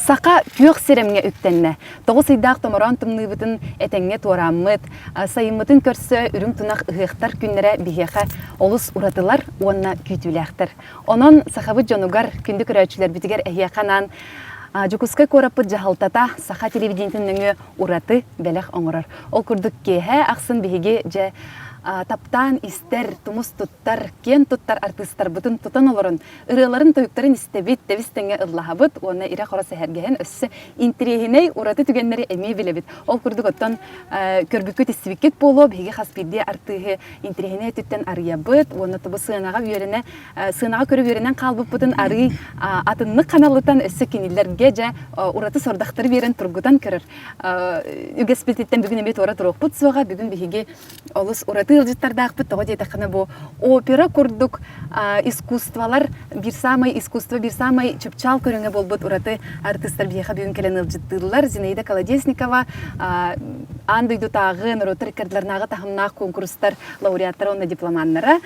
Саха күөх сирэмҥэ үктэннэ. Тоҕус ыйдаах томороон тымныыбытын этэҥҥэ туорааммыт, сайыммытын көрсө үрүҥ тунах ыһыахтар күннэрэ биһиэхэ олус уратылар уонна күүтүүлээхтэр. Онон сахабыт дьонугар, күндү көрөөччүлэрбитигэр эһиэхэ анаан Дьокуускай куораппыт дьаһалтата саха телевидениетин нөҥүө ураты бэлэх оҥорор. Ол курдук киэһэ ахсын биһиги дьэ таптаан истэр, тумус туттар, киэн туттар артыыстарбытын тутан олорон ырыаларын-тойуктарын истэбит, тэбис-тэҥҥэ ыллаһабыт уонна ирэ-хоро сэһэргэһэн өссө интэриэһинэй ураты түгэннэри эмиэ билэбит. Ол курдук оттон көрбүккүт истибиккит буолуо, биһиги хас биирдии артыыһы интэриэһинэй өттүттэн арыйабыт уонна тобу сыанаҕа үөрэнэ сыанаҕа көрө үөрэнэн хаалбыппытын арыый атыннык ханалытан өссө кинилэргэ дьэ ураты сорудахтары биэрэн тургутан көрөр үгэспититтэн бүгүн эмиэ туора туруохпут суоҕа. Бүгүн биһиги олус ураты ыалдьыттардаахпыт. Тоҕо диэтэххинэ, бу опера курдук искусстволар биир саамай искусство биир саамай чыпчаал көрүҥэ буолбут ураты артыыстар биһиэхэ бүгүн кэлэн ыалдьыттыыллар. Зинаида Колодезникова аан дойдутааҕы норуоттар иккардыларынааҕы таһымнаах куонкурустар лауреаттара уонна дипломаннара.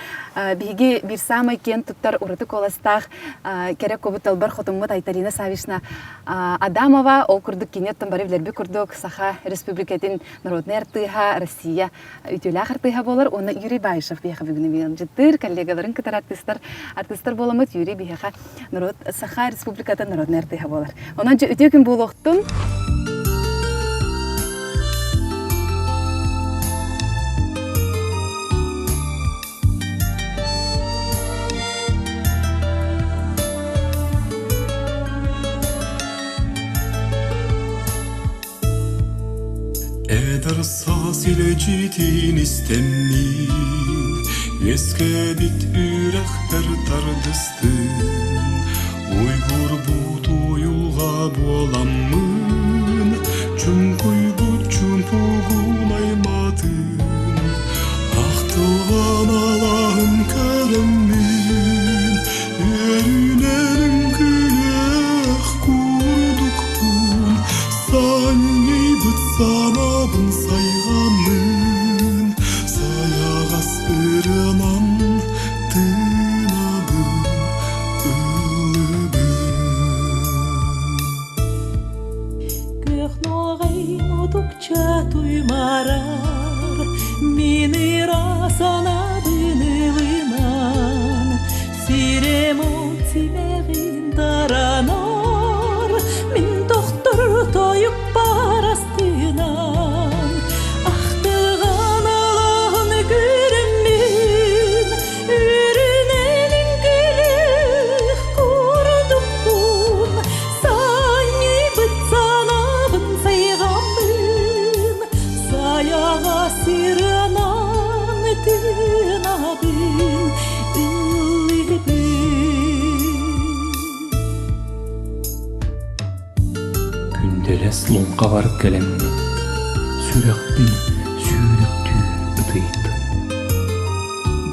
Биһиги биир саамай киэн туттар ураты куоластаах кэрэ кубут далбар хотуммут Айталина Саввична Адамова ол курдук кини оттон бары билэрбит курдук Саха Республикатын народнай артыыһа, Россия үтүөлээх артыыһа буолар уонна Юрий Баишев биһиэхэ бүгүн ыалдьыттыыр, коллегаларын кытары артыыстар, артыыстар буоламмыт Юрий биһиэхэ народ Саха Республикатын народнай артыыһа буолар. Онон дьэ үтүө күн буолуохтун. Эдэр саас илдьитин истэммин, үөскээбит үрэхтэр тардыстын, уйгурбут уйулҕа буоламмын, чуҥкуйбут чуумпугун аймаатын, ахтылҕан алааһын көрөммүн, үөрүүнэн үҥкүүлүөх курдукпун, Санньыйбыт санаабын сайҕаммын, сайаҕас ырыанан тыынабын, ыллыбын. Күөх нуоҕай мутукча туймарар, мин ыра санаабын ылынан, Сирем от симэҕин таранар, мин тохтор тойук парастынан, Ахтыган алаһын көрөммүн, үрүнэн үҥкүлүөх курдукпун, Санньыйбыт санаабын сайҕаммын, сайаҕа сыранан тыынабын. Күндэлэс луҥхабар кэлэммин, сүрэхпин сүүрүктүү ытыйдым.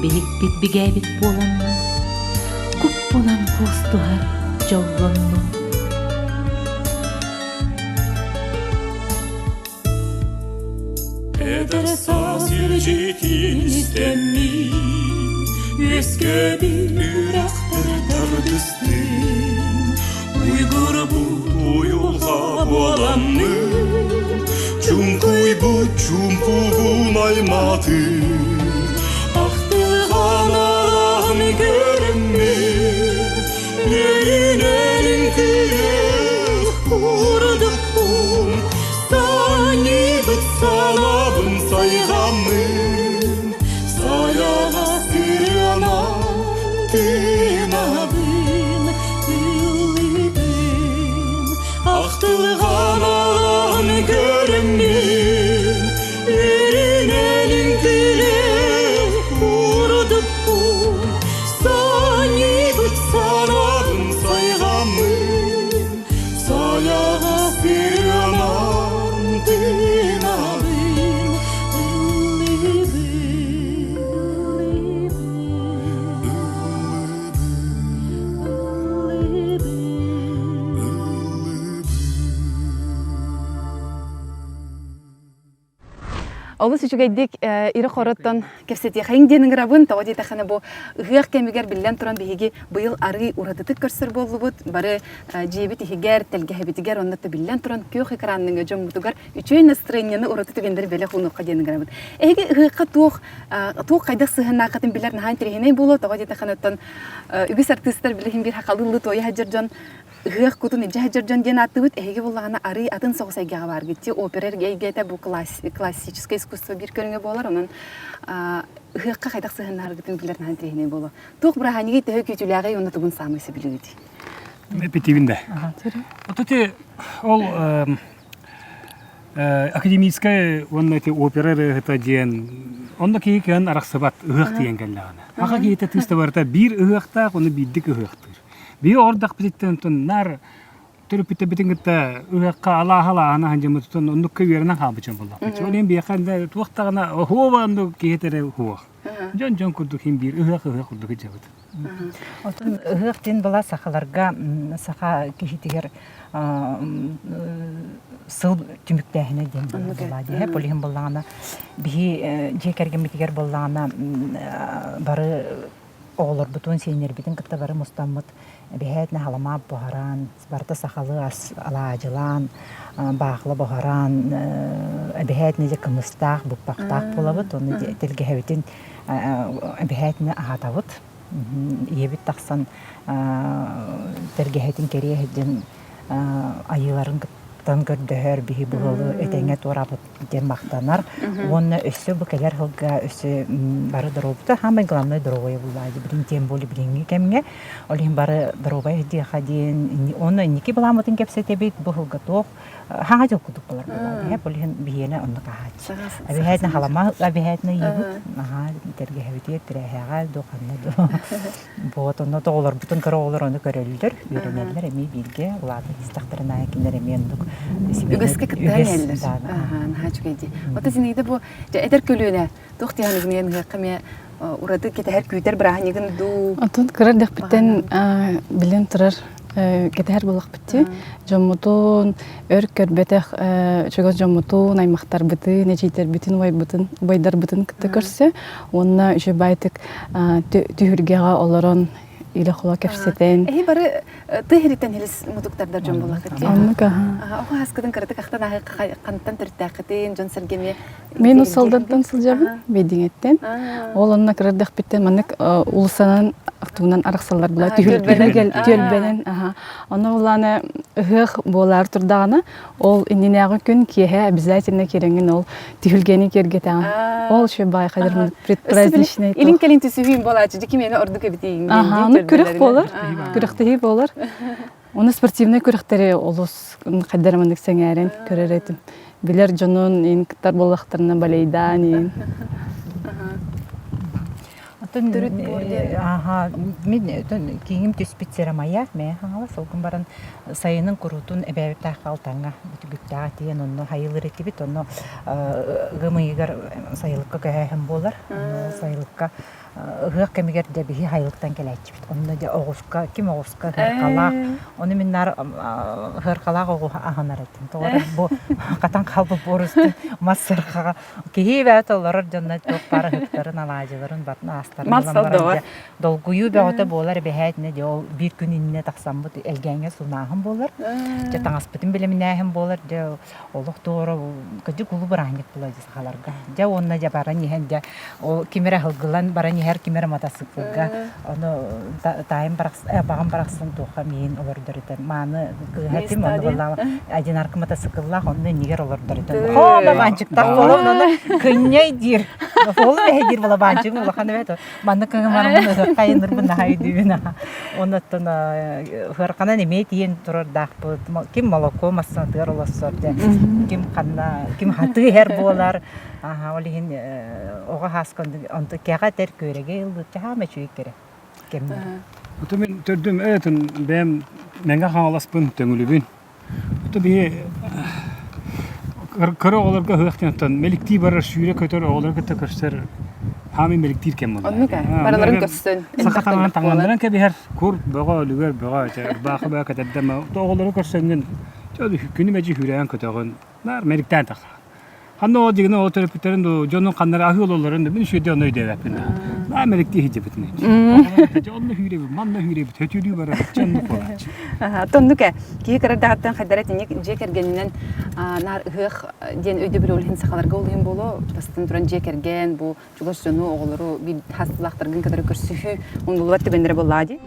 Биһикпит бигээбит буоламмын, куппунан куустуһар дьоллоннум. Эдэр саас илдьитин истэммин, үөскээбит үрэхтэр тардыстын, уйгурбут уйулҕа буоламмын, чуҥкуйбут чуумпугун аймаатын, ахтылҕан алаһын көрөммүн, үөрүүнэн үҥкүүлүөх курдукпун, Санньыйбыт санаабын сайҕаммын, сайаҕас ырыанан тыынабын, ыллыыбын. Ахтылҕан алаһын көрөммүн, үрүнэн үҥкүүлээх курдукпун, Санньыйбыт санаабын сайҕаммын, Сайаҕас ырыанан тыынабын, ыллыыбын, ыллыыбын, ыллыыбын. Олус үчүгэйдик ирэ-хороттон кэпсэтиэхэйиҥ диэн ыҥырабын. Тоҕо диэтэххинэ бу ыһыах кэмигэр биллэн туран биһиги быйыл арыы уратытык көрсөр буоллубут. Бары дьиэбит иһигэр, тэлгэһэбитигэр онно биллэн туран күөх экранныҥа дьоммутугар үчүгэй настроениены ураты түгэннэри бэлэх уунуохха диэн ыҥырабын. Эһиги ыһыахха туох туох хайдах сыһыаннааххытын билэр наһаа интэриэһинэй буолуо. Тоҕо диэтэххинэ оттон үгүс артыыстар билигин биир хахалыылыы туойа сылдьар дьон ыһыах кутун илдьэ сылдьар дьон диэн ааттыыбыт. Эһиги буллаҕына арый атын соҕус эйгэҕэ бааргыт. Ти опера эйгэтэ бу классическое искусство биир көрүҥэ буолар. Онон ыһыахха хайдах сыһыаннаһаргытын билэр наһаа интэриэһинэй буолуо. Туох бырааһынньыгый төһө күүтүүлээҕий уонна тугун саамай сөбүлүүгүтүй? Эпитибин да. Вот эти ол академическай уонна ити опера ырыаһыта диэн онно киһи кыан арахсыбат ыһыах тиийэн кэллэҕинэ. Аха киһитэ тыыста барыта биир ыһыахтаах, ону биирдик ыһыахтыыр. Биһи ордахпытыттан онтон наар төрөппүттэрбитин кытта ыһыахха алааһа-алааһына сылдьаммытыттан оннукка үөрэнэн хаалбыт дьон буоллахпыт. Ол иһин биһиэхэ туох даҕаны оһуоба оннук киһи этэрэ суох. Дьон-дьон курдук иһин биир ыһыах-ыһыах курдук сылдьабыт. Оттон ыһыах диэн была сахаларга саха киһитигэр сыл түмүктээһинэ диэн буолла диэһэ. Ол иһин буоллаҕына биһи дьиэ кэргэммитигэр буоллаҕына бары оҕолорбутун, сиэннэрбитин кытта бары мустаммыт эбэһээт наһаламаат буһаран, барыта сахалыы ас алаадьылаан, баахыла буһаран, эбэһээт дьэ кымыстаах, буппахтаах буолабыт. Ону тэлгэһэбитин эбэһээтинэ аһатабыт. Ийэбит тахсан тэлгэһэтин кэриэ сылдьан айыыларын кыттан көрдөһөр, биһи быһылы этэҥҥэ туораабыт диэн махтанар. Уонна өссө бу кэлэр сылга өссө бары доруобуйа, самое главное доруобуйа буллаа билин тем более билиҥҥи кэмҥэ. Ол иһин бары доруобай диэхэ диэн уонна инники былааммытын кэпсэтэбит, бу сылга туох хаҥа дьыл курдук болар буоллаа. Ол иһин биһиэнэ оннук аһааччы. Эбэһээтинэ халама эбэһээтинэ ыйыбыт, наһаа тэлгэһэбитигэр тирээһэҕэ дуу ханна дуу. Вот онно оҕолорбутун кыра оҕолор ону көрөллөр, үөрэнэллэр эмиэ бииргэ улаатан истэхтэрин аайы кинилэр эмиэ оннук Үгэскэ кыттыһан иһэллэр. Наһаа үчүгэй дии. Ото Зинаида бу эдэр көлүөнэ туох диэн ыгыныйан ыһыахха эмиэ ураты кэтэһэр күүтэр бырааһынньыгын дуу? Отон кыра эрдэхпиттэн билэн турар кэтэһэр буоллахпыт дии. Дьоммутун өр көрбөтөх чугас дьоммутун, аймахтарбытын, эдьиийдэрбитин, убайбытын, убайдарбытын кытта көрсө уонна үчүгэй баайтык түһүлгэҕэ олорон илэ-холо кэпсэтэн. Эһи бары тыы иһириттэн хилис мутуктардар дьон буоллаххыт дии. Оннук аха. Оҕо ааскытын кыратык ахтан ааһы хантан төрүттээххитин, дьон сэргэми Мен Усалдантан сылдьабын, Бэйдиҥэттэн. Ол онно кырардэхпиттэн маннык улусанан тугунан арахсаллар була түөлбэнэн аха. Онно булааны ыһыах буолаар турдаҕына ол иннинээҕи күн киэһэ обязательно кирэҥин ол түһүлгэни киэргэтэҕин. Ол еще баай хадыр предпраздничный Илин кэлин түсүһүүн буолааччы дьикимиэнэ ордук эбитиин Аха, ону күрэх буолар. Күрэхтэһии буолар. Оны спортивнай күрэхтэри олус хайдар маннык сэҥээрэн көрөр этим. Билэр дьонун ин кыттар буоллахтарына балейдаан ин. Оттон ааха мин киҥим түспүт сирэ маяк мэ хаҥалас ол баран сайынын куруутун эбээбиттээх алтаҥҥа бүтүгүттээх тиийэн онно хайылыр этибит онно ыам ыйыгар сайылыкка көһөөһүн буолар сайылыкка ыһыах кэмигэр дьэ биһи хайылыктан кэлээччибит онно дьэ оҕуска ким оҕуска ыһыаркалаах ону мин наар ыһыаркалаах оҕуһу аһынар этим тоҕо эрэ бу хатан хаалбыт буорустун мас сыархаҕа Киһи бэйэтэ олорор дьонно туох баар ыһыктарын, алаадьыларын, батын аастарын ылан баран дьэ долгуйуу бөҕөтө буолар эбэһээтинэ дьэ ол биир күн иннинэ тахсаммыт Элгээҥҥэ сунааһын буолар. Дьэ таҥаспытын бэлэмнээһин буолар. Дьэ олох туора кырдьык улуу бырааһынньык буолар дьэ сахаларга. Дьэ уонна дьэ баран иһэн дьэ ол ким эрэ аһылгылан баран иһэр, ким эрэ матасыыкылга ону таайым барахсан, баҕам барахсан туохха миин олордор этэ. Мааны кыыһа этим, ону буоллаҕа одинарка матасыкыллаах, онно иннигэр олордор этэ. Хоо, баанчыктаах буолан, ону кынньай диир. Ол эһэ диир буола баанчыгым улахан эбээт. Маннык кыҥымарыммын ыһыахтайыннырбын наһаа өйдүүбүн. Оннуттан ыараханан эмиэ тиийэн турардаахпыт. Ким молоко массыынатыгар олорсор дьэ, ким ханна, ким хатыы иһэр буолар. Аха, ол иһин оҕо хааска онто кэҕэ этэр күөрэгэй ылбыт чаһаама үчүгэй кэрэ кэмнэр. Ото мин төрдүм этин бэйэм Мэҥэ Хаҥаласпын Төҥүлүбүн. Ото биһи кыра оҕолорго ыһыах диэн оттон мэликтии барар сүүрэ көтөр оҕолору кытта көрсөр хаамый мэликтиир кэм буолла. Оннук ээ. Барыларын көрсөн. Саха таҥаһын таҥнаннаран кэбиһэр кур бөҕө өлүгэр бөҕө этэ ырбаахы бөҕө кэтэрдэм оҕолору көрсөҥҥүн күнү мэлдьи сүүрээн көтөҕүн наар мэликтээн тахсаҕын. Ханна ол дьигинэ ол төрөппүттэрин ду дьонун ханнары аһыы ололлорун да мин үчүгэйдик ону өйдөөбөппүн да. Наа мэликтии сылдьыбытын Дьэ онно хүүрэбит, манна хүүрэбит, хөтүрүү барар, чоннук буолааччы. Тоннук ээ. Киһи кыра хайдара итинник дьиэ кэргэнинэн наар ыһыах диэн өйдөбүл ол иһин сахаларга ол иһин буолуо. Бастатан туран дьиэ кэргэн бу чугас дьону, оҕолору биир хастылаахтаргын кытары көрсүһүү умнуллубат түгэннэрэ буоллаҕа дии.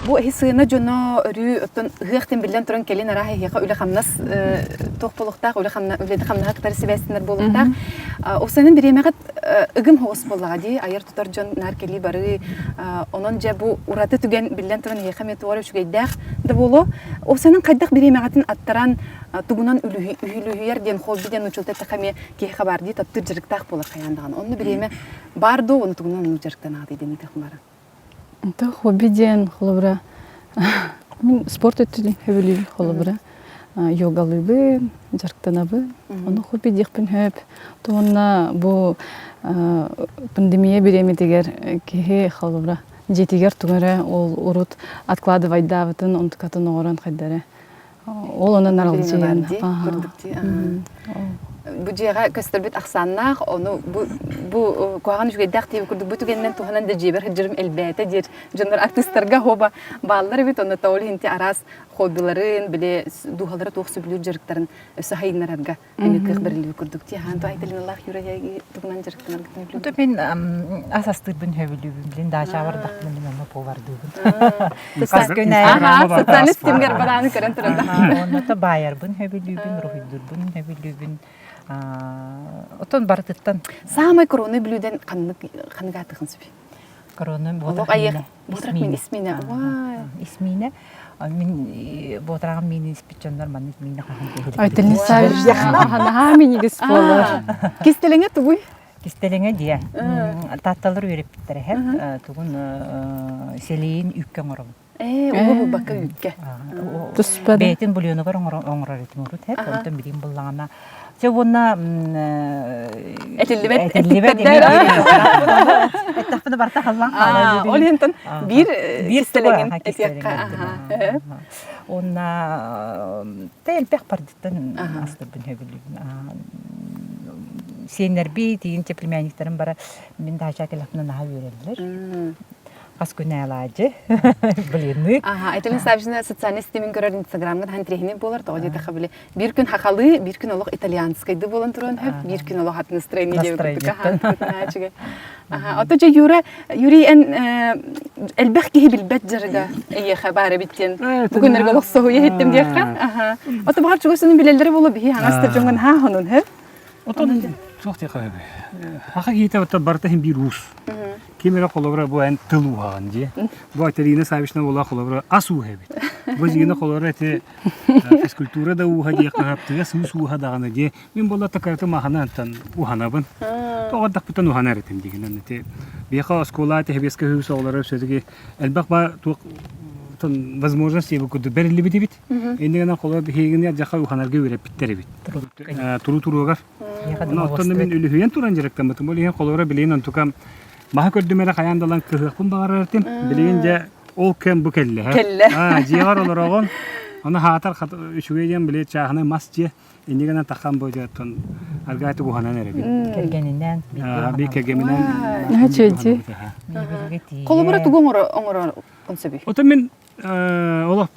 Бу эһи сыана дьоно өрүү оттон ыһыах диэн биллэн туран кэлин арааһа эһиэхэ үлэ-хамнас туох буолуохтаах, үлэ-хамнаһа кытары сибээстэнэр буолуохтаах. Ол сыанан бириэмэҕит ыгым соҕус буоллаҕа дии, айар-тутар дьон наар кэлии барыы. Онон дьэ бу ураты түгэн биллэн туран эһиэхэ эмиэ туох эрэ үчүгэйдээх да буолуо. Ол сыанан хайдах бириэмэҕитин аттаран тугунан үһүлүһүйэр диэн хобби диэн учулта эттэххэ эмиэ киһиэхэ баар дии таптыыр дьарыктаах буолар хайаан даҕаны. Онно бириэмэ баар дуо, ону тугунан оннук дьарыктанаҕытый диэн ыытыах баара. Онто хобби диэн холобура мин спорт өттүнэн сөбүлүүбүн холобура йогалыыбын, дьарыктанабын. Ону хобби диэхпин сөп. Уонна бу пандемия бириэмэтигэр киһи холобура дьиэтигэр тугу эрэ ол урут откладывайдаабытын онтукатын оҥорон хайда эрэ Ол онон аралдьыйан. Бу дьиэҕэ көстөрбүт ахсааннаах, ону бу бу куһаҕан үчүгэйдээх диэбит курдук бу түгэнинэн туһанан да дьиэбэр сылдьарым элбээтэ диир дьоннор артыыстарга хоба бааллар эбит, онно ол иһин араас хоббиларын, били дууһалара туох сөбүлүүр дьарыктарын өссө хайыннарарга Эми кыах бэриллибит курдук дии. Хаан Айталиналаах Юра тугунан дьарыктанаргытын Ото мин ас астыырбын сөбүлүүбүн. Билин даача бардахпына мин онно повардыыбын. Хас күн Социальный ситимгэр барааны көрөн туран. Онно баайарбын сөбүлүүбүн, уруһуйдуурбун сөбүлүүбүн. Отон барытыттан. Самый коронный бүлүүдэн ханнык ханнык аатыхын сүбүй? Коронный Олох айых Бутрак мин исмине. Исмине. Мин буотарагым миин испит дьоннор маннык миинэ хаһан Айтылын Савич наһаа минигис буолар. Кистэлэҥэ тугуй? Кистэлэҥэ диэ. Таатталар үөрэппиттэрэ һэп. Тугун сэлиин үүккэ оҥоробун. Ээ, угу булбакка үүккэ. Туспа Бэйэтин бульонугар оҥорор этим урут һэп. Онтон билигин буллаҕына. Чэ уонна Этиллибэт этиллибэт эттиктэрдэр. Эттэхпинэ барыта халлаан хаалар. Ол иһинтэн биир биир кистэлэҥин этиэххэ. Уонна тэ элбэх бардыттан астырбын хөбүлүүбүн. Сиэннэрби тиийин племянниктарым бара мин даача кэлэхпинэ наһаа үөрэллэр. Хас күн алаадьы, блины. Аха, Айталина Саввична социальный ситимин көрөр Инстаграмҥа таһан тирэһини буолар, тоҕо диэтэххэ били биир күн хахалыы, биир күн олох итальянскайды буолан туран хөп, биир күн олох атын настроение диэбит курдук. Аха, ото дьэ Юра, Юрий эн элбэх киһи билбэт дьарыга эйиэхэ баар эбит диэн бу күннэргэ олох соһуйа иһиттим диэххэ. Аха. Ото баҕар чугас билэллэрэ буолуо биһи хаҥас дьоҥҥун хаа хонун хөп. Отон суох диэххэ Хаха киһитэ барыта иһин биир уус. Ким эрэ холобура бу эн тыл ууһаҕын дии. Бу Атерина Саввична буола холобура ас ууһа эбит. Бу Зина холобура ити физкультура да ууһа диэххэ сөп, тыас уус ууһа даҕаны дии. Мин буолла такараты маханаантан уһанабын. Тоҕо ардахпыттан уһанар этим дигинэн ити биэхэ оскуола тэһэбиэскэ үһүс оҕолоро все-таки элбэх ба туох возможность диэбит курдук бэриллибит эбит. Иннигэнэн холобура биһигини дьаха уһанарга үөрэппиттэр эбит. Туруу туругар. Оттон мин үлүһүйэн туран дьарыктаммытым. Ол иһин холобура билигин онтукам маһы көрдүм эрэ хайаан да ылан кыһыахпын баҕарар этим. Билигин дьэ ол кэм бу кэллэ. Кэллэ. Дьиэҕэр олороҕун. Ону хаатар үчүгэй диэн били чааһынай мас дьиэ. Иннигэнэн тахан бу дьоттон аргааты уһанан эрэбин. Кэргэнинэн. Би кэргэминэн. Чүөчү. Холобура тугу оҥорор сөбүй? Ото мин олох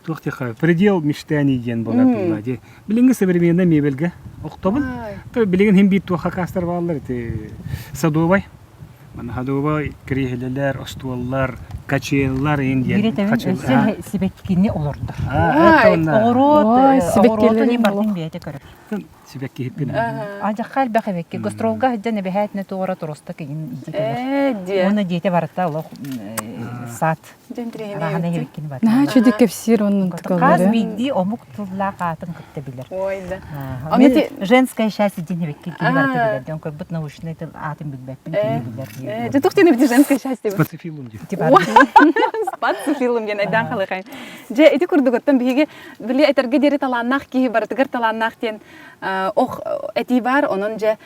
туох диэххэ предел мечтаний диэн буолар буолла дии. Билиҥҥи современный мебельгэ охтобун. То билигин хим биир туох хакастар бааллар ити садовай. Мана садовай кириэһилэлэр, остуоллар, качеллар иин диэн. Биир өссө сибэккини олордор. Оҕуруот, оҕуруотун бартын бэйэтэ көрөр. Сибэккиһиппин. Адьахха элбэх эбэкки. Гастролга сылдьан эбэһээтинэ туора туруста кигин иитэ кэлэр. Уонна диэтэ барыта олох саат. Наһаа үчүгэй кэпсиир оннун Хас биирдии омук тыллаах аатын кытта билэр. Ой да. Женское счастье диэн эбикки киһи барыта билэр. Дьон көрбүт научный тыл аатын билбэппин кини билэр. Дьэ туох диэн эбит женское счастье? Спацифилум диэн. Спацифилум диэн айдаан халыхай. Дьэ ити курдугуттан биһиги били этэргэ диэри талааннаах киһи барытыгар талааннаах диэн ох этии баар. Онон дьэ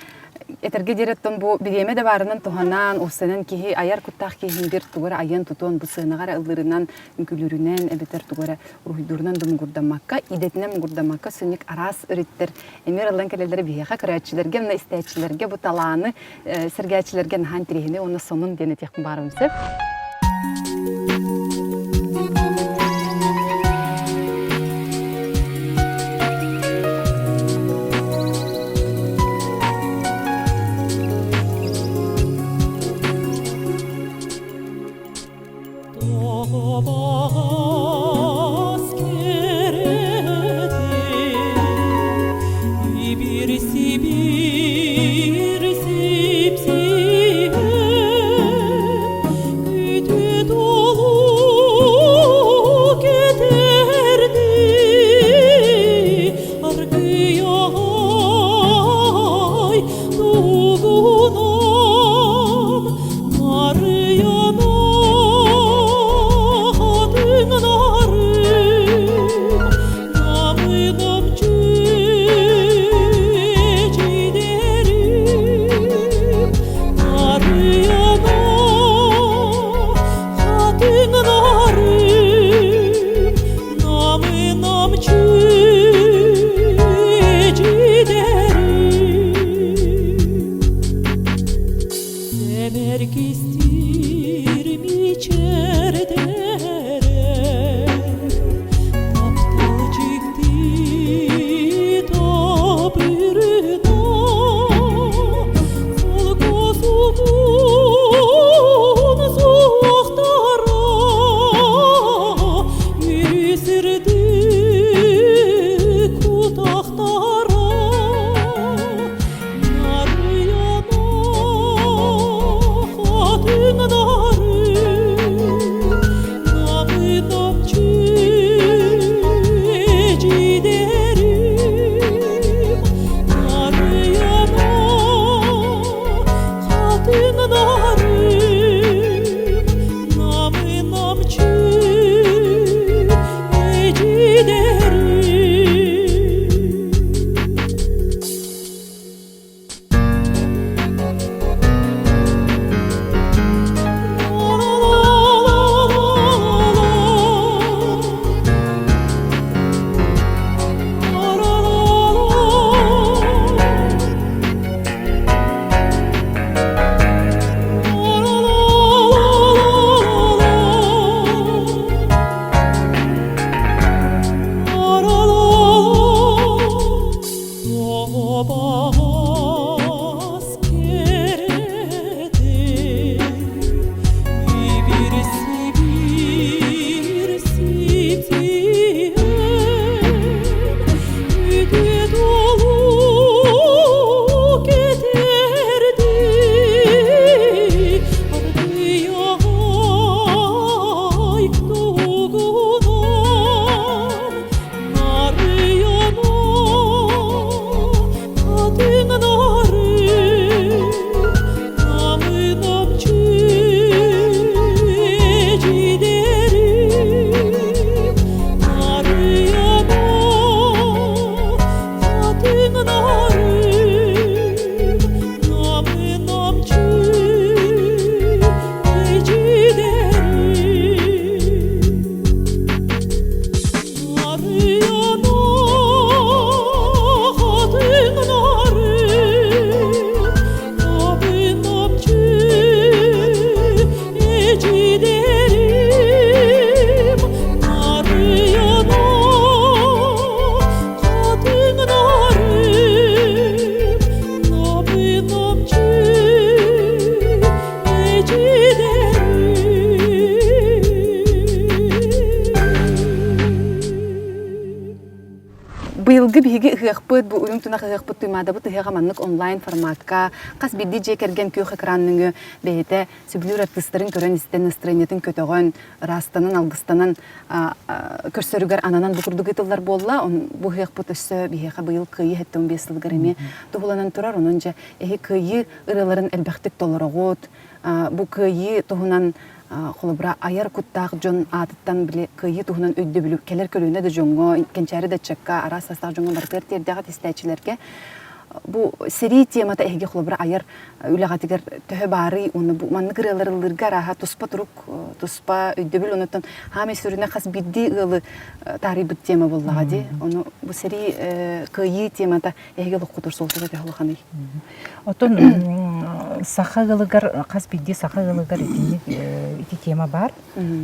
Этэргэ диэри оттон бу бириэмэ да баарынан туһанан, устанан киһи айар куттаах киһи биир тугу эрэ айыан тутуон бу сыанаҕа эрэ ыллыырынан, үҥкүүлүүрүнэн эбэтэр тугу эрэ уруһуйдуурунан да муҥурдаммакка, идэтинэн муҥурдаммакка сүнньүк араас өрүттэр эмиэ ыллан кэлэллэрэ биһиэхэ көрөөччүлэргэ уонна истээччилэргэ бу талааны сэргээччилэргэ наһаа интэриэһинэй уонна сонун диэн этиэхпин баарым сөп. Тоҕо кэрэтин Ибир-сибир сипсиһэн Күтү толу кэтэрди Аргыйай тугунан Нарыйана хатыҥ нарым Намыгым чүчидерим Нарыйана хатыҥ нарым Намыным чүчидерим Сэмэр кистиир мичээрдэрэ Таптал дьикти табырына Солко сугун суохтара Үсүрдүк утахтара Нарыйана хатыҥ нарым. Быйылгы биһиги ыһыахпыт, бу үрүҥ тунах ыһыахпыт Туймаадабыт ыһыаҕа маннык онлайн форматка хас биирдии дьиэ кэргэн күөх экран нөҥүө бэйэтэ сөбүлүүр артыыстарын көрөн-истэн, настроениетын көтөҕөн, ыраастанан, алгыстанан көрсөрүгэр ананан бу курдук ыытыллар буолла. Бу ыһыахпыт өссө биһиэхэ быйыл Кыайыы 75 сылыгар эмиэ туһуланан турар. Онон дьэ эһи Кыайыы ырыаларын элбэхтик толороҕут. Бу Кыайыы туһунан холобура айар куттаах дьон аатыттан били кыайыы туһунан өйдөбүлү кэлэр көлүөнэ да дьоҥҥо, кэнчээри да ыччакка, араас састаах дьоҥҥо барытыгар тиэрдэҕит истээччилэргэ бу сэрии темата эһиги холобура айар үлэҕитигэр төһө баарый уонна бу маннык ырыалар ыллыырга арааһа туспа турук, туспа өйдөбүл онуттан хаамай сүрүнэ хас биирдии ыалы таарыйбыт тема буоллаҕа дии. Ону бу сэрии кыайыы темата эһиги олоххутугар суолтата төһө улаханый? Оттон саха ыалыгар хас биирдии саха ыалыгар итинник ити тема баар.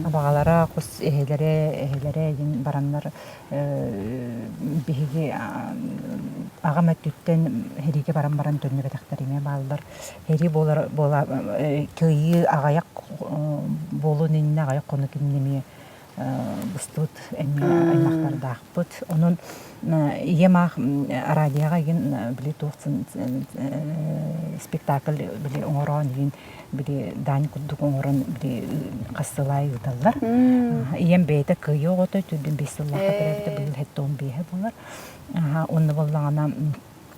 Абаҕалара, хос эһэлэрэ, эһэлэрэ диэн бараннар биһиги аҕам өттүттэн сэриигэ баран баран төннүбэтэхтэр эмиэ бааллар. Сэрии буолар буола кыайыы аҕыйах буолуон иннинэ аҕыйах хонук иннинэ эмиэ быстыбыт эмиэ аймахтардаахпыт. Онон ийэм аах радиоҕа игин били туох спектакль били оҥороон игин били дань курдук оҥорон били хас сыл аайы ыыталлар. Ийэм бэйэтэ кыайыы оҕото түрдүн бес сыллаахха төрөөбүтэ быйыл 75 буолар. Онно буоллаҕына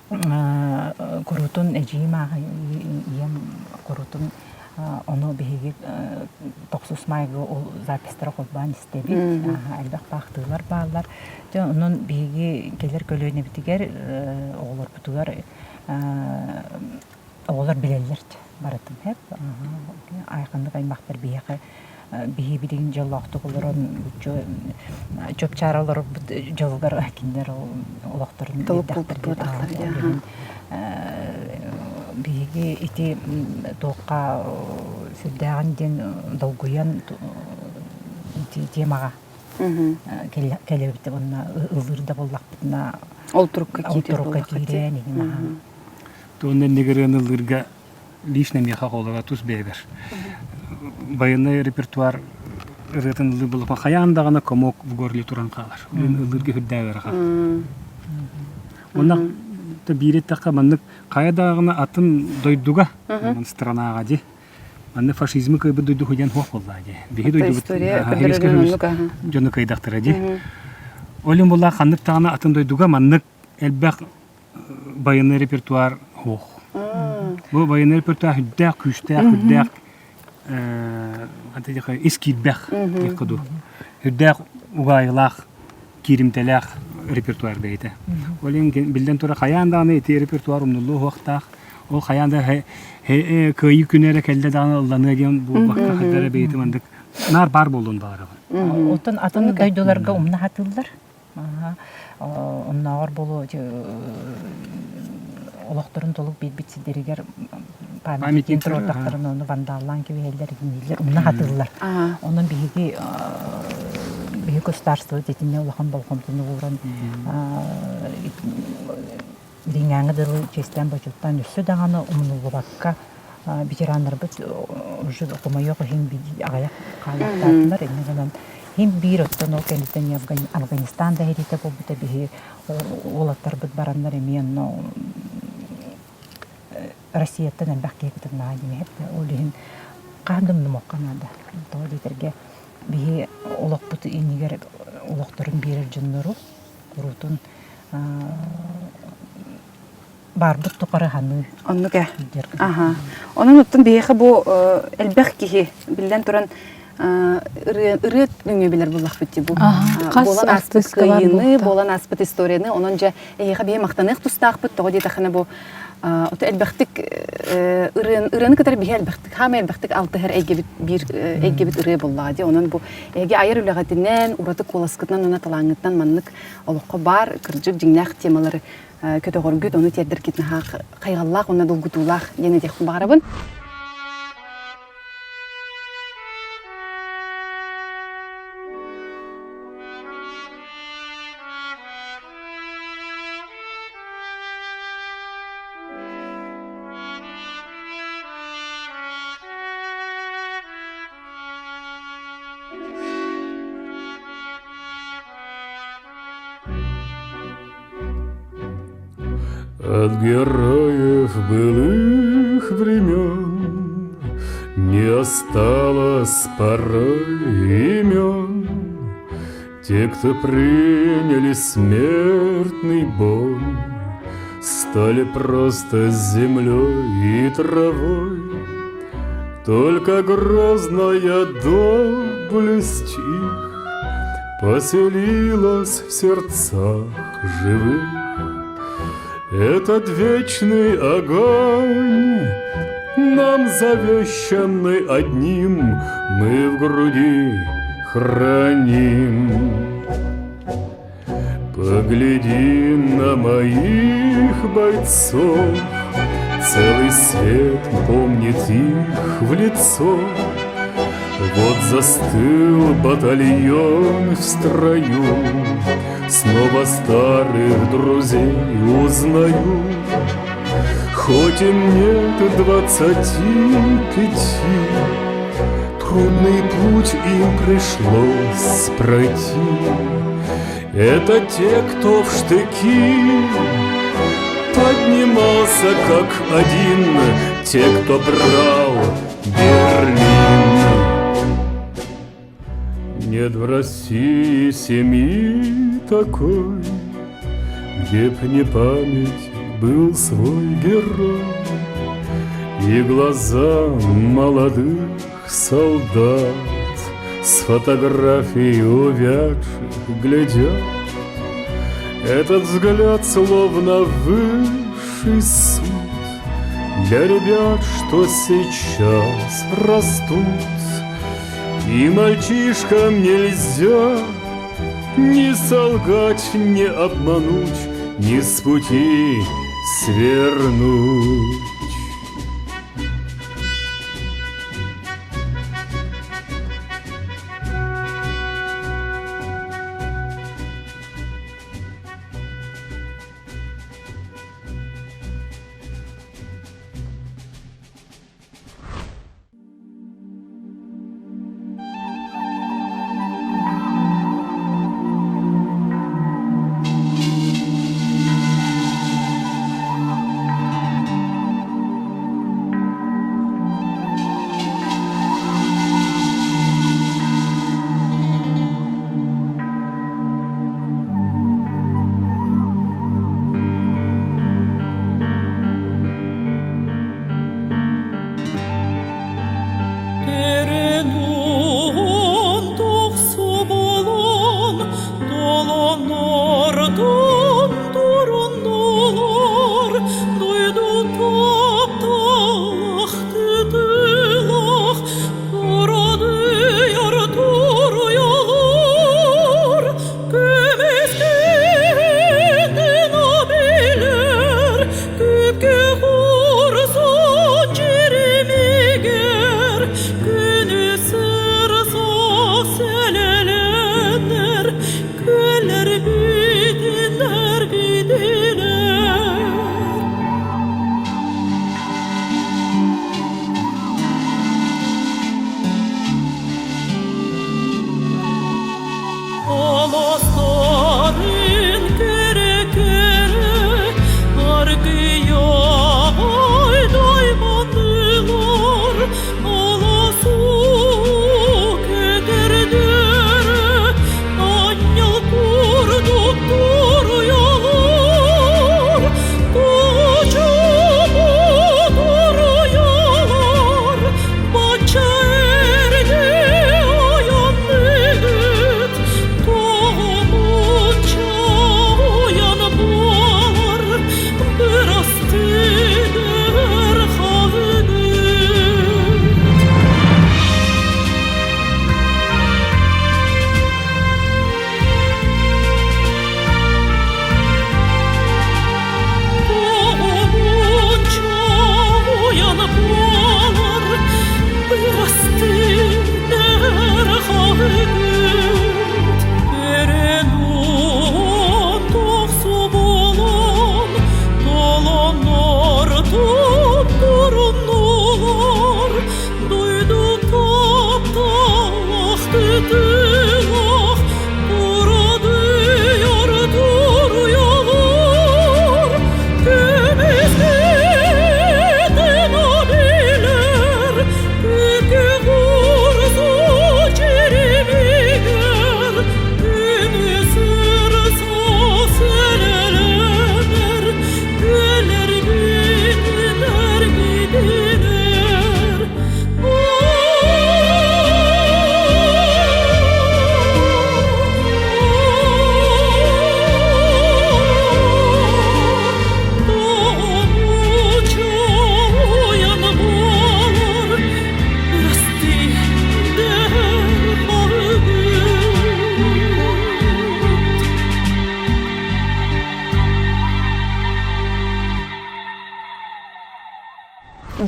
Куруутун эдьиийим ааҕа ийэм куруутун ону биһиги тохсус маайга ол записьтары холбоон истэбит. Элбэх баахтыылар бааллар. Дьэ онон биһиги кэлэр көлүөнэбитигэр оҕолорбутугар оҕолор билэллэр барытын сөп. Айханнык аймахтар биһиэхэ биһи билигин дьоллоохтук олорон чопчаара олорорбут дьолугар кинилэр олохторун биэрдэхтэр биһиги ити туохха сүрдээҕин диэн долгуйан ити темаҕа кэлэбит уонна ыллыыр да буоллахпытына ол турукка киирэн игин Туонна иннигэр ыллыырга лично миэхэ оҕолоро тус бэйэбэр военный репертуар ырыатын ыллыыр буоллахпына хайаан даҕаны комок в горле туран хаалар. Ыллыырга үрдээҕи ыарахан. Уонна биир эттэххэ маннык хайа даҕаны атын дойдуга странаҕа дии маннык фашизмы кыайбыт дойду диэн суох буоллаа дии. Биһи дойдубут дьону кыайдахтара дии. Ол иһин буоллаа ханнык даҕаны атын дойдуга маннык элбэх военный репертуар суох. Бу военный репертуар үрдээх күүстээх, үрдээх ис киирбэх диэххэ дуу. Үрдээх угаайылаах, кииримтэлээх репертуар бэйэтэ. Ол иһин биллэн турар хайаан даҕаны ити репертуар умнуллуо суохтаах. Ол хайаан да кыайыы күнэ эрэ кэллэ даҕаны ылланыа диэн буолбакка хайдах эрэ бэйэтэ маннык наар баар буолуон баҕарабын. Оттон атын дойдуларга умна сатыыллар. Оннооҕор буолуо олохторун толук биэрбит сирдэригэр памятник туруордахтарын ону вандаллаан кэбиһэллэр итиннииллэр умна хатыыллар. Онон биһиги биһиги государство итиннэ улахан болҕомтону ууран Илиҥҥээҥҥи дылы чиэстээн-бочуоттаан өссө даҕаны умнуллубакка ветераннарбыт уже хомойуох иһин аҕыйах хааллахтаатылар. Инньэ гынан иһин биир оттон ол кэнниттэн Афганистан да сэриитэ буолбута биһи уолаттарбыт бараннар эмиэ онно Россияттан элбэх киһи кытыннаҕа диэн Ол иһин хаһан да умнумуохха наада. Тоҕо диэтэргэ биһи олохпут иннигэр олохторун биэрэр дьоннору куруутун баарбыт тухары ханыы Оннук ээ. Аха. Онон оттон биһиэхэ бу элбэх киһи биллэн туран ырыа ырыа нөҥүө билэр буоллахпыт дии бу буолан ааспыт кыайыыны, буолан ааспыт историяны онон дьэ эһиэхэ биһи махтаныах тустаахпыт тоҕо диэтэххинэ бу ото элбэхтик ырыаны кытары биһи элбэхтик хаамай элбэхтик алтыһар эйгэбит биир эйгэбит ырыа буоллаҕа дии онон бу эһиги айар үлэҕитинэн ураты куоласкытынан уонна талааҥҥытынан маннык олоххо баар кырдьык дьиҥнээх темалары көтөҕөргүт, ону тиэрдэргит наһаа хайҕаллаах уонна долгутуулаах диэн этиэхпин баҕарабын. От героев былых времен Не осталось порой имен. Те, кто приняли смертный бой, Стали просто землей и травой. Только грозная доблесть их Поселилась в сердцах живых. Этот вечный огонь Нам завещанный одним Мы в груди храним. Погляди на моих бойцов, Целый свет помнит их в лицо. Вот застыл батальон в строю, Снова старых друзей узнаю. Хоть им нет 25, Трудный путь им пришлось пройти. Это те, кто в штыки Поднимался как один, Те, кто брал Берлин. Нет в России семьи такой, Где б не память был свой герой, И глаза молодых солдат С фотографий увядших глядят. Этот взгляд словно высший суд Для ребят, что сейчас растут. И мальчишкам нельзя ни солгать, ни обмануть, ни с пути свернуть.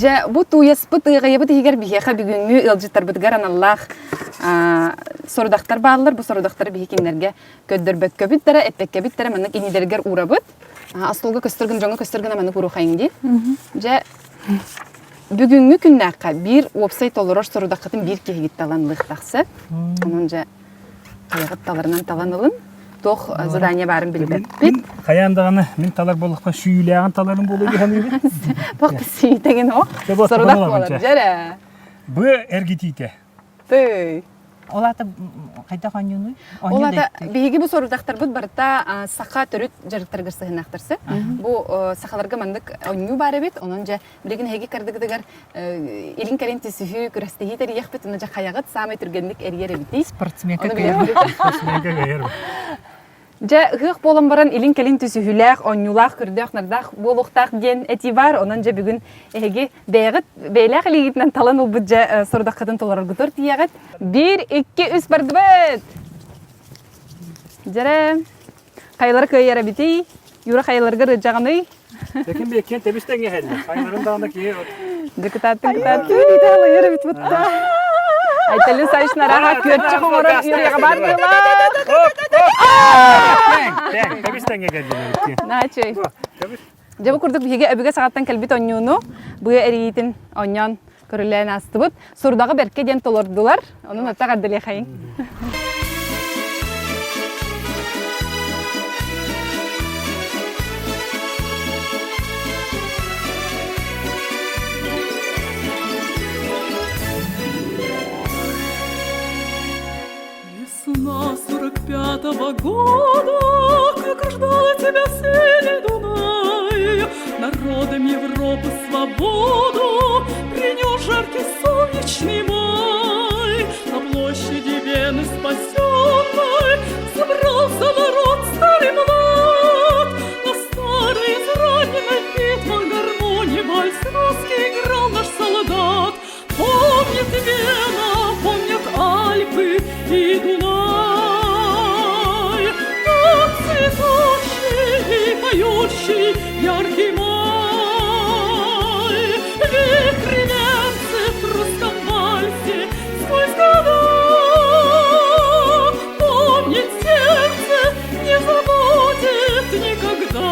Дьэ, бу тууйаспыт ыаҕайабыт иһигэр биһиэхэ бүгүҥҥү ыалдьыттарбытыгар аналлаах сорудахтар бааллар. Бу сорудахтары биһи кинилэргэ көрдөрбөккөбүт дара, эппэккэбит дара маннык иннилэригэр уурабыт. Остуолга көстөр гына, дьоҥҥо көстөр гына маннык уруохайыҥ дии. Дьэ, бүгүҥҥү күннээххэ биир уопсай толорор сорудаххытын биир киһигит талан ылыахтахса. Онон дьэ, хайаҕыт таларынан талан ылын. Туох задание баарын билбэппит. Хайаан даҕаны мин талар буоллахпына сүүлээҕин таларым буолуо дии саныыбын. Туох да сиитэҥин о. Сорудах буолар. Дьэрэ. Бу эргитиитэ. Тый. Ол аата хайдах оонньуунуй? Ол аата биһиги бу сорудахтарбыт барыта саха төрүт дьарыктарыгар сыһыаннаахтарсы. Бу сахаларга маннык оонньуу баар эбит. Онон дьэ билигин эһиги кардыгытыгар илин кэлин түсүһүү, күрэстэһии тэрийиэхпит. Онно дьэ хайаҕыт саамай түргэнник эрийэр эбитий? Спортсменка кыайар. Спортсменка кыайар. Дьэ, ыһыах буолан баран илин-кэлин түсүһүүлээх, оонньуулаах, көрдөөх-нардаах буолуохтаах диэн этии баар. Онон дьэ бүгүн эһиги бэйэҕит бэйэлээх илиигитинэн талан ылбыт дьэ сорудаххытын толороргутугар тиийэҕит. Биир, икки, үс бардыбыт! Дьэрэ, хайалара кыайар эбитий? Юра хайаларыгар ыдьаҕыный? Ким биэккиэн тэбис тэҥҥэ иһэллэр. Хайаларын даҕаны киһи Дьокутааттан кытааттыы диитэ эбит бутта. Айталин Савич нараха күөрчэх оҥорон үөрүйэҕэ баар буолар. Тэҥ, тэбис тэҥҥэ кэллилэр. Наачый. Дьэ бу курдук биһиги өбүгэ саҕаттан кэлбит онньууну быа эрийиитин онньоон көрүлээн аастыбыт. Сурдаҕы бэркэ диэн толордулар. Онон аттах эрдэлиэхэйиҥ. Весна 45-го года, как ждала тебя синий Дунай, Народам Европы свободу принес жаркий солнечный май. На площади Вены спасенной собрался народ старый млад. На старой израненной битвах гармонии вальс русский играл наш солдат. Помнит Вена, помнят Альпы и Дунай. Тот цветущий и поющий яркий май. Вихри немцы в русском вальсе сквозь года. Помнит сердце, не забудет никогда.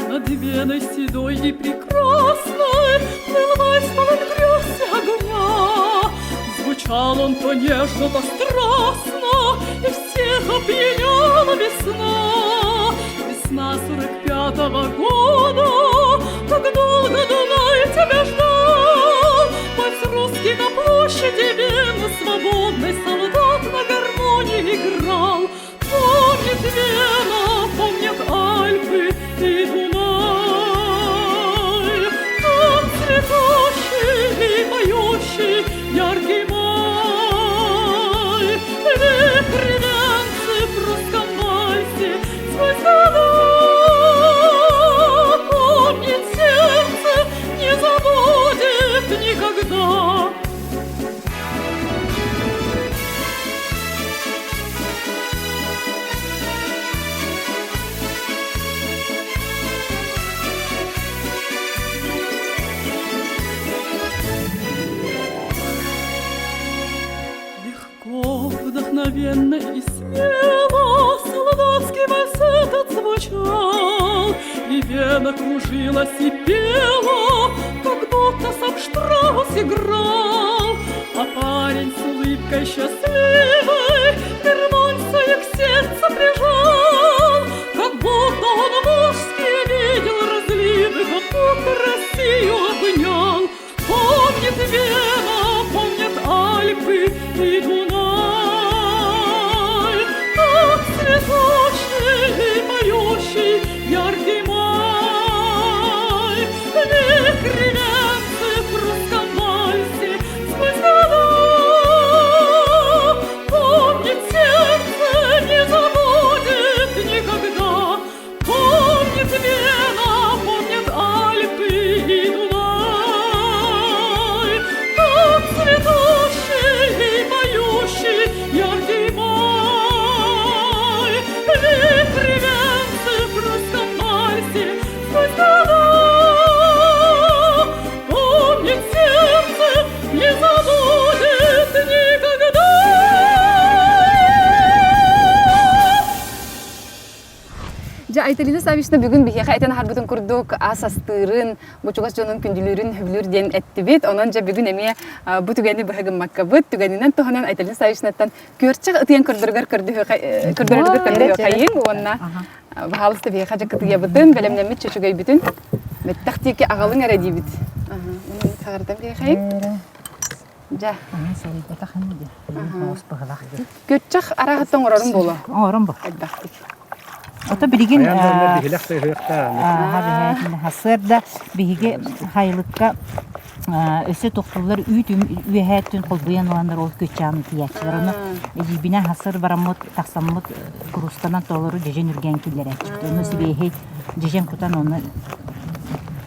Над Веной седой и прекрасной Плыл вальс полон грез и огня. Звучал он то нежно, то страстно, И всех опьяняла весна. Весна 45-го года, Как долго Дунай тебя ждал. Вальс русский на площади Вены Свободный солдат на гармонии играл. Помнит Вена, помнят Альпы и Дунай. Тот цветущий и поющий яркий май. Вихри венцы в русском вальсе сквозь года. Помнит сердце, не забудет никогда. Легко, вдохновенно и смело Солдатский вальс этот звучал, И Вена кружилась и пела, Как будто сам Штраус играл. А парень с улыбкой счастливой Гармонь свою к сердцу прижал, Как будто он мужские видел разливы, Как будто Россию обнял. Помнит Вена, помнят Альпы и Дунай, Тот цветущий и поющий яркий май. Вихри венцы в русском вальсе сквозь года. Айталина Саввична бүгүн биһиэхэ этэн аһарбытын курдук ас астыырын, бу чугас дьонун күндүлүүрүн сөбүлүүр диэн эттибит. Онон дьэ бүгүн эмиэ бу түгэни быһа гыммаккабыт. Түгэнинэн туһанан Айталина Саввичнаттан күөрчэх ытыйан көрдөрүгэр көрдөрөргөр көрдөһүөхайыҥ уонна баһаалыста биһиэхэ дьэ кытыйабытын, бэлэмнэммит чөчөгөйбүтүн бэттэх диэки аҕалыҥ эрэ диибит. Саҕардан биһиэхэйиҥ. Дьэ. Сылыйбатах ини диэ. Оҕус быһылах диэ. Күөрчэх арааһыттан оҥорорум буолуо. Оҥором бу. Элбэхтик. Ото билигин Хайаан биһилэх да Сарсыарда биһиги хайылыкка өссө тохтуллар үүт үөһээттин холбуйан ыланнар ол күччааны тиийээччилэр. Ону эдьиийбинэ хасыр бараммыт тахсаммыт куруусканан толору дьэдьэн үргээн киллэрээччибит. Ону сибиэһэй дьэдьэн кутан ону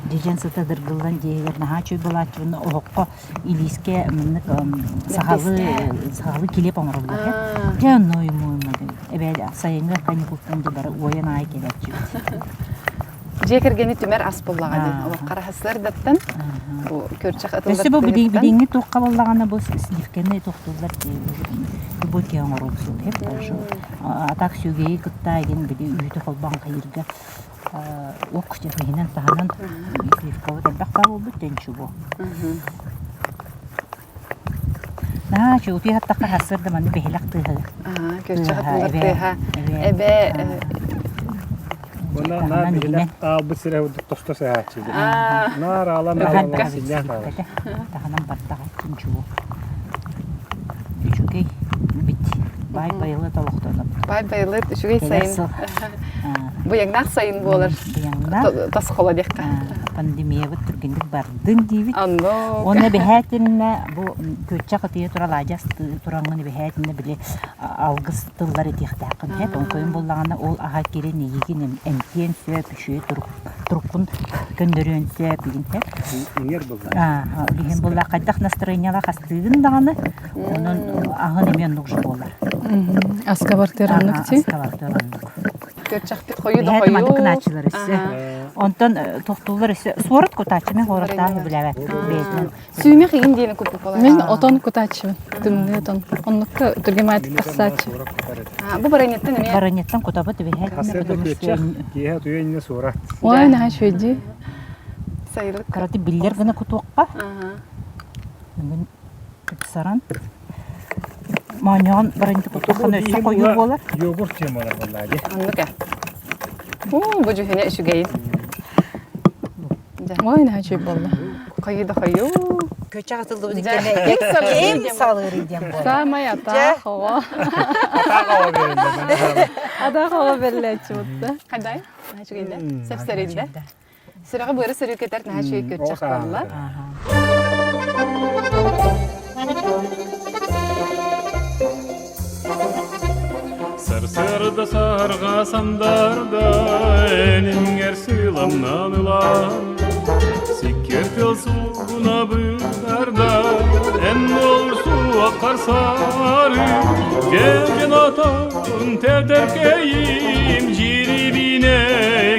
дьэдьэн сыта дыргыллан дьиэһигэр наһаа үчүгэй буолааччыбын оһоххо илиискэ маннык сахалыы сахалыы килиэп оҥороллор ээ. Дьэ онно уйумуйма эбээ сайыҥҥы каникултан дьэ бары уойан аайы кэлээччибит. Дьиэ кэргэни түмэр ас буоллаҕа дии. Олох хараһасыардаттан бу күөрчэх ытыллар Өссө бу билиҥҥи туохха буоллаҕына бу сливкэни тохтууллар любой киһи оҥоруон сөп а так сүөгэйи кытта игин били үүтү холбоон хайыырга ок иһинэн таһынан сливкабыт элбэх баа буолбут тэнчугу Наһаа чуутуй хаттахха сарсыарда манны бэһилэх тыаһа. Күөрчэх атыллар тыаһа. Эбэ Уонна наар биһилэх аалбыт сирэ тосто сыһааччы. Наар аалан аалан синньээн хаалар. Таһынан баттаҕа чугу. Үчүгэй бит. Баай байылыт олохтонобут. Баай байылыт үчүгэй сайын. Быйаҥнаах сайын буолар. Быйаҥнаах. Тосхоло диэххэ. Пандемиябыт түргэнник бардын диибит. Оннук. Уонна эбэһээтиннэ бу күөччэх ытыйа турар алаадьы тураҥҥын эбэһээтиннэ били алгыс тыллар этиэхтээххин эт оҥкойун буллаҕына ол аһа кирин эйигин эмтиэн сөп үчүгэй туруккун көннөрүөн сөп игин Иҥэр булла. Иһин булла хайдах настроениялаах астыыгын даҕаны онон аһын эмиэ оннук же буолар. Аска бартыар оннук ти. Аска бартыар оннук. Көрчөхпүт хойуу да хойуу. Маннык гынааччылар өссө. Онтон тохтууллар өссө суорат кутааччы мен суораттаах билээбэт. Сүүмэх игин диэни куппуппалар. Мин отон кутааччыбын. Тымныы отон. Оннукка түргэн маайтык тахсааччы. Бу бараньеттан эмиэ. Бараньеттан кутабыт эбиһэ. Хасырда күөччэх, киэһэ утуйа иннэ суорат. Ой, наһаа үчүгэй Сайылык. Караты биллэр гына кутуохха. Бүгүн тупсаран моонньоҕон бараньты кутуоххана өссө хойуу буолар. Йогурт диэн буолар буоллаа дии. Оннук ээ. Уу, бу дьүһүнэ үчүгэйин. Ой, наһаа үчүгэй буолла. Хойуу да хойуу. Көчө атыллыбыт кэннэ ким салыырый диэн буолар. Саамай атаах оҕо. Атаах оҕо бериллэ. Атаах оҕо берилээччи бутта. Хандай? Наһаа үчүгэй да. Сөпсөрүйдэ. Сүрэҕи быары сөрүүкэтэр наһаа үчүгэй көччөх буолла. Сарсыарда саһарҕа сандарда энингер сыламнан ылан Сиккиэр тыал суугуна быдарда эн олорсу аккар сары Дьэдьэн отон тэтэркэйим жирибине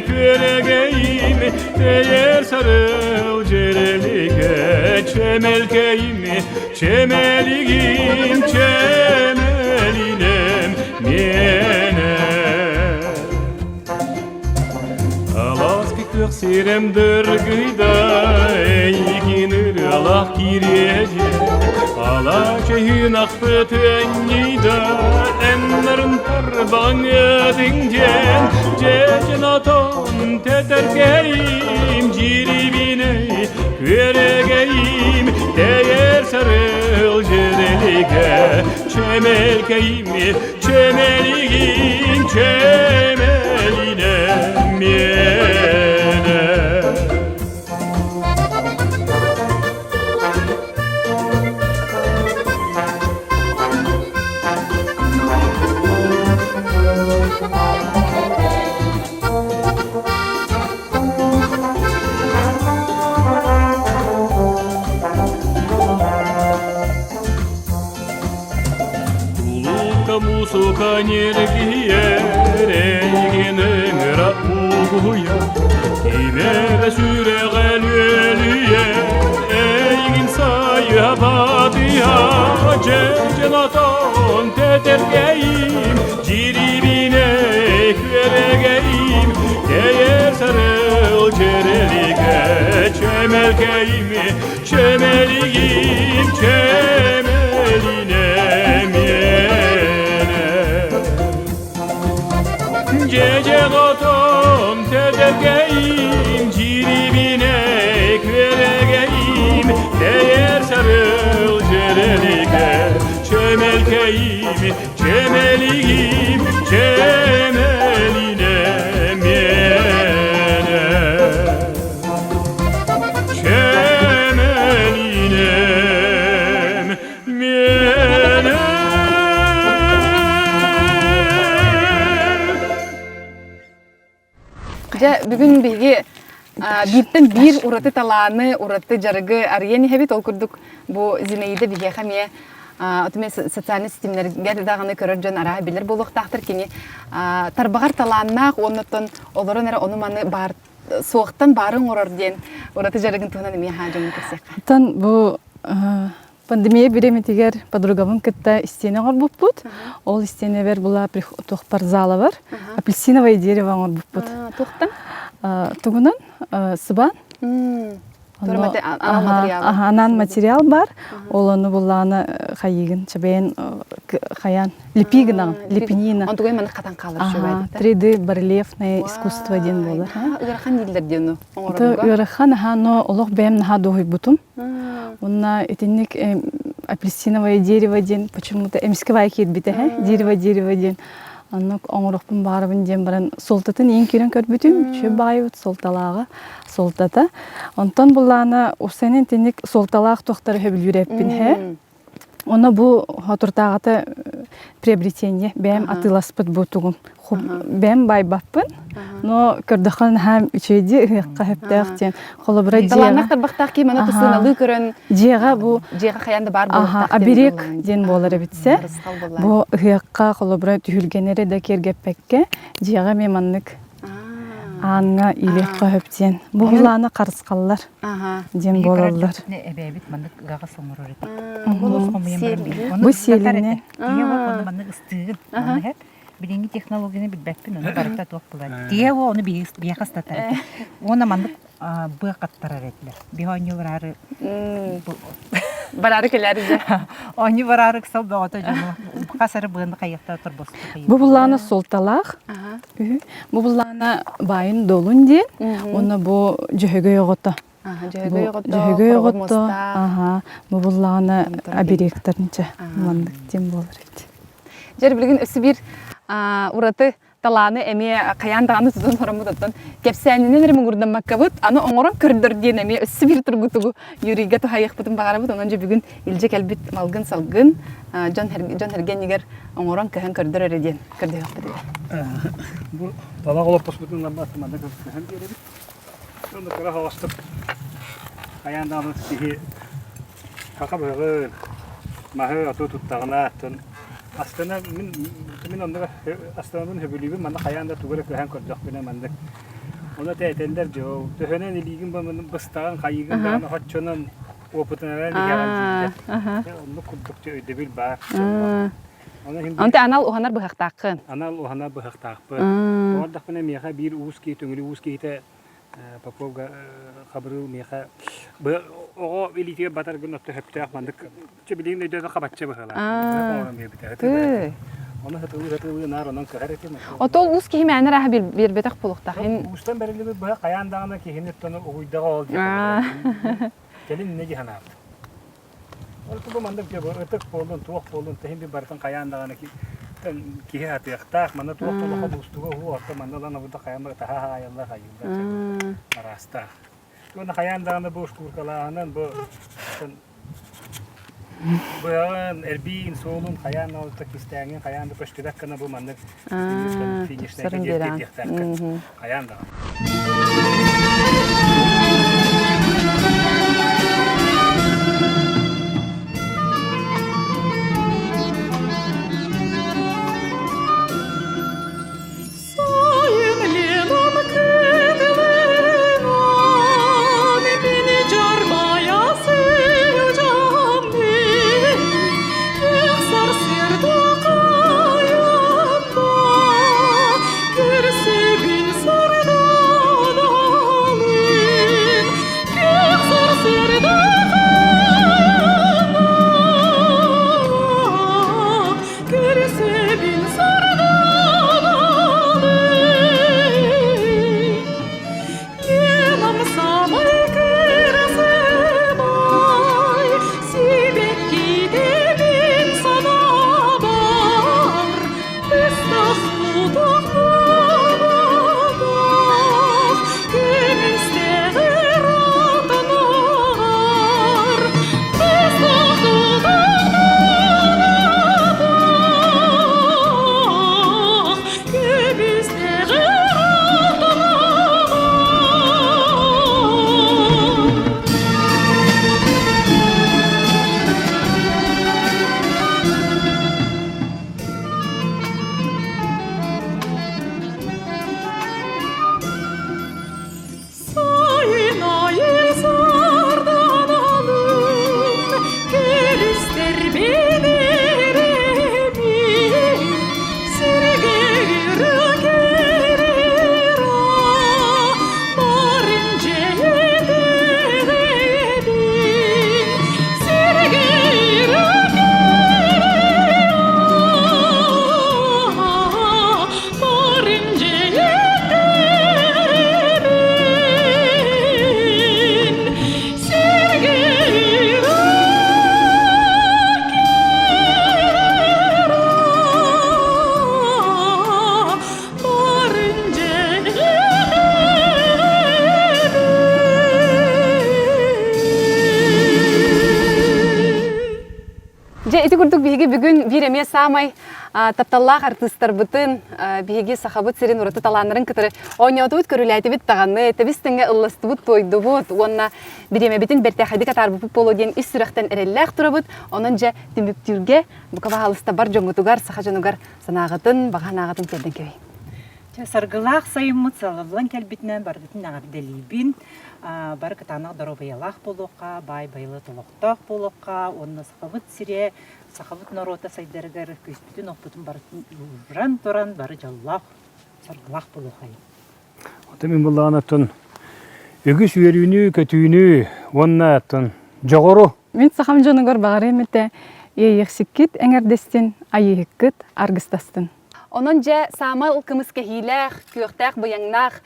күөрэгэйим Тэйэр сарыл дьэрэлигэ чэмэлкэйим чэмэлигим чэмэлинем миэнэ Аласки күөх сирэм дыргыйда эйигин ырыалаах кириэдьэ Ала чөйүн ахпыт өнньүйдэ эннарын тарбаҥ диэн дьэдьэн отон тэтэркэйим дьирибинэй күөрэгэйим тэйэр сарыл дьэрэлигэ чэмэлкэйим чэмэлигим чэмэлинэ миэнэ Улука мусука ньиргийэр эйигин ыҥыра угуйар Кимэрэ сүрэҕэ үөлүйэр эйигин сайыһа батыйа Дьэдьэн отон тэтэргэйим дьирибинэ күөрэгэйим. Чэмэлкэйими, чэмэлигим, чэмэлинэ миэнэ. Дьэдьэн отом тэдэргэйим, дьирибинэ күөрэгэйим, тэйэр сарыл дьэрэлигэ, чэмэлкэйим, чэмэлигим, чэмэлинэ миэнэ. Чэмэлинэм миэнэ. Дьэ, бүгүн биһиги бииртэн биир ураты талааны, ураты дьарыгы арыйан иһэбит. Ол курдук бу Зинаида биһиэхэ эмиэ отуме социальнай ситимнэргэ даҕаны көрөр дьон арааһы билэр буолуохтаахтар. Кини тарбаҕар талааннаах уонна олорон эрэ ону-маны баар суохтан баары оҥорор диэн ураты дьарыгын туһунан эмиэ аһаа дьоҥҥо кэпсиэххэ. Оттон бу пандемия бириэмэтигэр подругабын кытта истиэнэ оҥорбуппут. Ол истиэнэбэр була туохпар зала бар. Апельсиновое дерево оҥорбуппут. Туохтан? Тугунан? Сыбаан. Анаан материал бар. Ол ону буллаҕына хайыгын, чэбэйэн хайаан лепи гынаҕын, лепнина. Онтугай маннык хатан хаалар үчүгэй 3D барельефное искусство диэн буолар. Ыарахан дииллэр диэн оҥорорго. Ыарахан, аха, но олох бэйэм наһаа дуоһуйбутум. Уонна итинник апельсиновое дерево диэн почему-то эмискэ баай киирбитэ, дерево дерево диэн Оннук оҥорохпун баҕарабын диэн баран суолтатын иин киирэн көрбүтүм, үчүгэй баҕайыбыт суолталааҕа, суолтата. Онтон буллаана Урсенин итинник суолталаах туохтары сөбүлүүр эппин һэ. Оно бу хотуртааҕыта приобретение бэйэм атыыласпыт бу тугум. Бэйэм байбаппын, но көрдөххө наһаа үчүгэй дии ыһыахха сөптөөх диэн. Холобура дьиэҕэ Талааннаах тарбахтаах киһи маны тусыналыы көрөн дьиэҕэ бу дьиэҕэ хайаан да баар буолуохтаах оберег диэн буолар эбитсэ. Бу ыһыахха холобура түһүлгэнэри да киэргэппэккэ дьиэҕэ эмиэ маннык ааҥҥа иилиэххэ сөп диэн. Бу булааны харысхаллар диэн буолаллар. Эбээбит маннык ыаҕас оҥорор этэ. Бу сиэлинэн. Маннык ыстыыгын. Билиҥҥи технологияны билбэппин, ону барыта туох буолар. Тиэ ону биһиэхэ ыстатар этэ. Уонна маннык быа хаттарар этилэр. Биһи оонньуу бараары бараары кэлээри дьэ. Оонньуу бараары ыксал бөҕөтө дьону хас эрэ быаны хайыахтара торбосто Бу буллаана суолталаах. Бу буллаана баайын долун диэн, уонна бу дьөһөгөй оҕото. Дьөһөгөй оҕото, Дьөһөгөй оҕото, аха, бу буллаана оберегтарынча маннык диэн буолар эбит. Дьэр билигин өссө биир ураты талааны эмиэ хайаан даҕаны тутан ороммут оттон кэпсээнинэн эрэ муҥурдаммаккабыт аны оҥорон көрдөр диэн эмиэ өссө биир тургутугу Юрийга туһайыахпытын баҕарабыт онон дьэ бүгүн илдьэ кэлбит малгын-салгын дьон дьон эргэнигэр оҥорон көһөн көрдөр эрэ диэн көрдөһүөхпүт этэ. Бу талах олоппоспутун манна көһөн биэрэбит. Онно кыра соҕустук хайаан даҕаны киһи саха быһаҕын, маһы оту туттаҕына аттын астына мин мин оннук астынабын сөбүлүүбүн манна хайаан да тугу эрэ кыһан көрдөхпүнэ маннык ону этэллэр дьол төһөнөн илиигин быстаҕын хайыыгын даҕаны хоччонон опытынан иһэҕин дииллэр оннук курдук өйдөбүл баар Онто анал уһанар быһахтааххын. Анал уһанар быһахтаахпын. Оҕордохпуна миэхэ биир уус киһи, түҥүлү уус киһитэ Попов Хабырыыл миэхэ оҕо илиитигэр батар гын отто сөптөөх маннык билигин өйдөтө хабачча быһыылаах. Ону сатылыы сатылыы наар онон кыһар этим. Отол уус киһи мээнэ арааһа биэрбэтэх буолуохтаах. Уустан бэриллибит быһа хайаан даҕаны киһини оттон угуйдаҕа ол диэн. Кэлин иннэ дии санаабыт. Ол бу маннык дьэ бу ытык буоллун, туох буоллун, тэһин би барытын хайаан даҕаны киһи атыахтаах, манна туох да улахан уустуга уһу, орто манна ылан абыта хайаан бары таһаа хаайаллар, хайыыллар араастаах. Уонна хайаан даҕаны бу шкуркалааһынан бу быаҕын, эрбиин, суолун хайаан да кистээҥин хайаан да көстүбэт гына бу маннык финишнайга диэхтээххин хайаан даҕаны. Сайын Ленам кыдылынан мин жармая сылдьаммын Күөх сарсыарда кайында көрсөбүн сардаананы. Дьэ, ити курдук биһиги бүгүн биир эмиэ саамай тапталлаах артыыстарбытын, биһиги Сахабыт сирин ураты талааннарын кытары оонньоотубут, көрүлээтибит даҕаны, тэбис-тэҥҥэ ылластыбыт, туойдубут уонна бириэмэбитин бэртээхэйдик атаарбыппыт буолуо диэн ис сүрэхтэн эрэллээх турабыт. Онон дьэ, түмүктүүргэ бука баһаалыста бар дьоҥҥутугар, саха дьонугар санааҕытын, баҕа санааҕытын тиэрдэн кэбиһиҥ. Чэ, саргылаах сайыммыт салаллан кэлбитинэн барыгытын эҕэрдэлиибин. Бары кытаанах доруобуйалаах буолуохха, баай байылыат олохтоох буолуохха уонна Сахабыт сирэ, сахабыт норуота сайдарыгар күүспүтүн-уохпутун барытын ууран туран бары дьоллоох, саргылаах буолуохайын. Оттон мин буллаҕына оттон үгүс үөрүүнү, көтүүнү уонна оттон дьоҕуру Мин сахам дьонугар баҕарыам этэ, иэйиэхсиккит эҥэрдэстин, айыыһыккыт аргыстастын. Онон дьэ саамал кымыс кэһиилээх, күөхтээх быйаҥнаах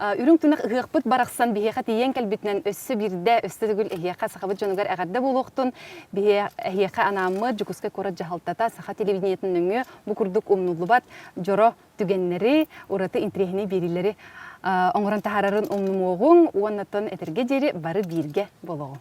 үрүҥ тунах ыһыахпыт барахсан биһиэхэ тиийэн кэлбитинэн өссө биирдэ, өссө төгүл эһиэхэ сахабыт дьонугар эҕэрдэ буолуохтун. Биһиэ эһиэхэ анааммыт Дьокуускай куорат дьаһалтата саха телевидениетын нөҥүө бу курдук умнуллубат дьоро түгэннэри, ураты интэриэһинэй биэриилэри оҥорон таһаарарын умнумуоҕуҥ уонна оттон этэргэ диэри бары бииргэ буолуоҕуҥ.